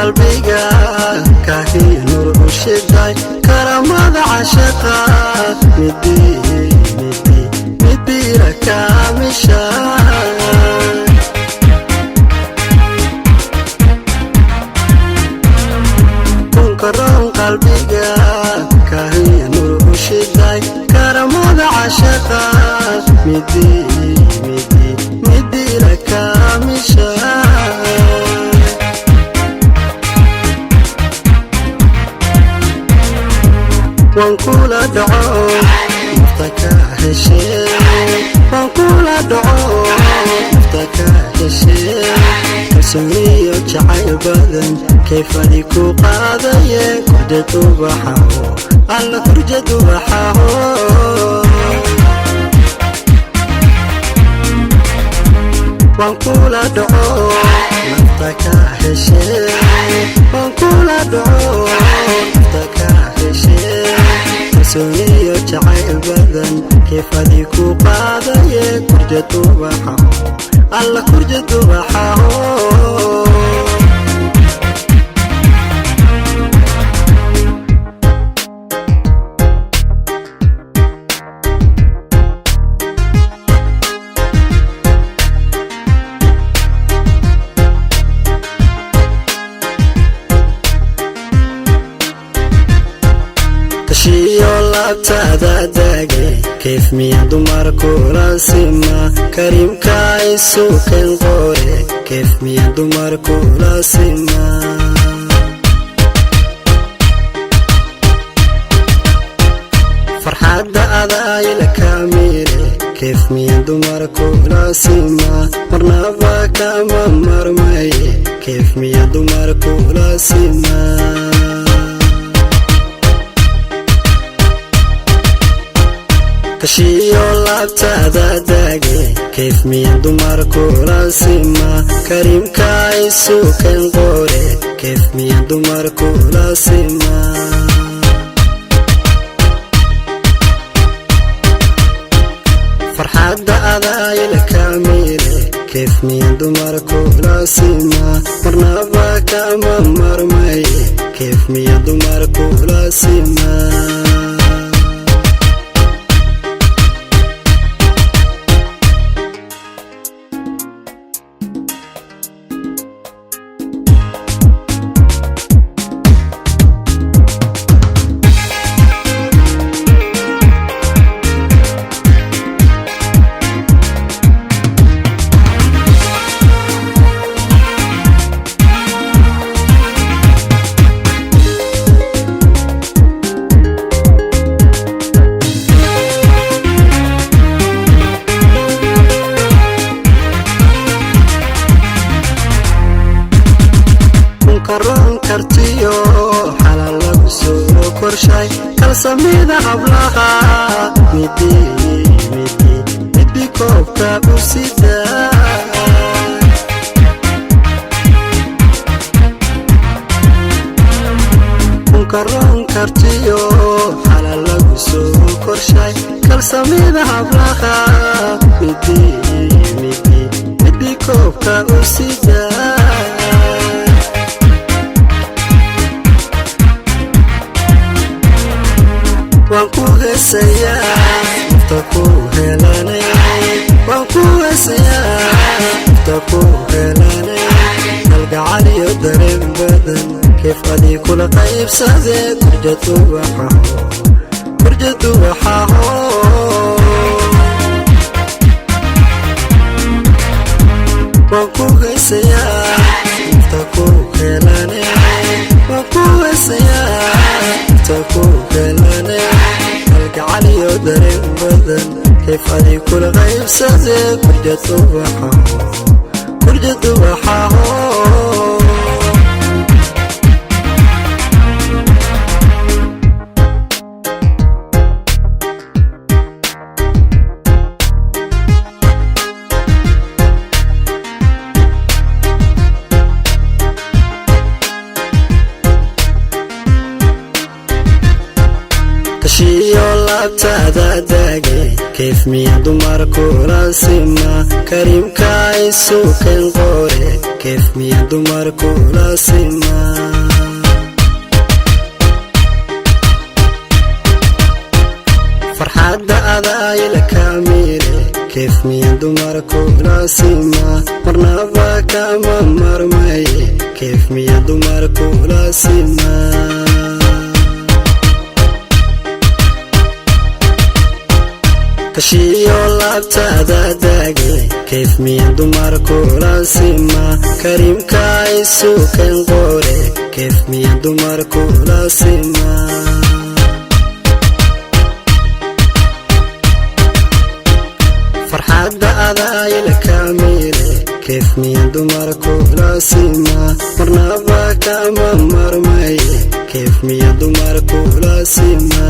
Qalbiga kaahiya nur u shiday, karamada cashaqa midii midii midiira kaamisha. Kunkaroon qalbiga kaahiya nur u shiday, karamada cashaqa midii midii midiira kaamisha. Waan kula dhaco nafta ka heshee, waan kula dhaco nafta ka heshee. Kalsooniyo jacayl badan kayfadi ku qaadaye, kurjad ubaxaho alla, kurjad ubaxaho. Waan kula dhaco nafta ka heshee, waan kula dhaco nafta ka heshee. Kalsooniyo jacayl badan kayfadi ku qaadaye, kurjad ubaxaho alla, kurjad ubaxaho. Kashiyo laabtaada daage, kayf miya dumar kula sima? Kariimka isu ken qore, kayf miya dumar kula sima? Farxadda adaayla kaamire, kayf miya dumar kula sima? Marnaba kama marmaye, kayf miya dumar kula sima? Kashiyo laabtaada daage, kayf miya dumar kula sima? Kariimka isu ken qore, kayf miya dumar kula sima? Farxadda adaayla kaamire, kayf miya dumar kula sima? Marnaba kama marmaye, kayf miya dumar kula sima? Karoon kartiyo xalal lagu soo korshay, kalsamida hablaha midi midi midi koobka u sida. Karoon kartiyo xalal lagu soo korshay, kalsamida hablaha midi midi midi koobka u sida. Waan ku heesayaa nafta ku helanay, waan ku heesayaa nafta ku helanay. Kalgacaliyo dareen badan kayf adii kula qaybsadee, kurjad ubaxaho, kurjad ubaxaho. Waan ku heesayaa nafta ku helanay, waan ku heesayaa nafta ku helanay. Kalgacaliyo dareen badan kayf adii kula qaybsadee, kurjad ubaxaho, kurjad ubaxaho. Kashiyo laabtaada daage, Kayf miya dumarku la sima? Kariimka isu ken qore, kayf miya dumarku la sima? Farxadda adaayla kaamile, kayf miya dumarku la sima? Marnaba kama marmaye, kayf miya dumarku la sima? Kashiyo laabtaada daage, kayf miya dumarku la sima? Kariimka isu ken qore, kayf miya dumarku la sima? Farxadda adaayla kaamile, kayf miya dumarku la sima? Marnaba kama marmaye, kayf miya dumarku la sima?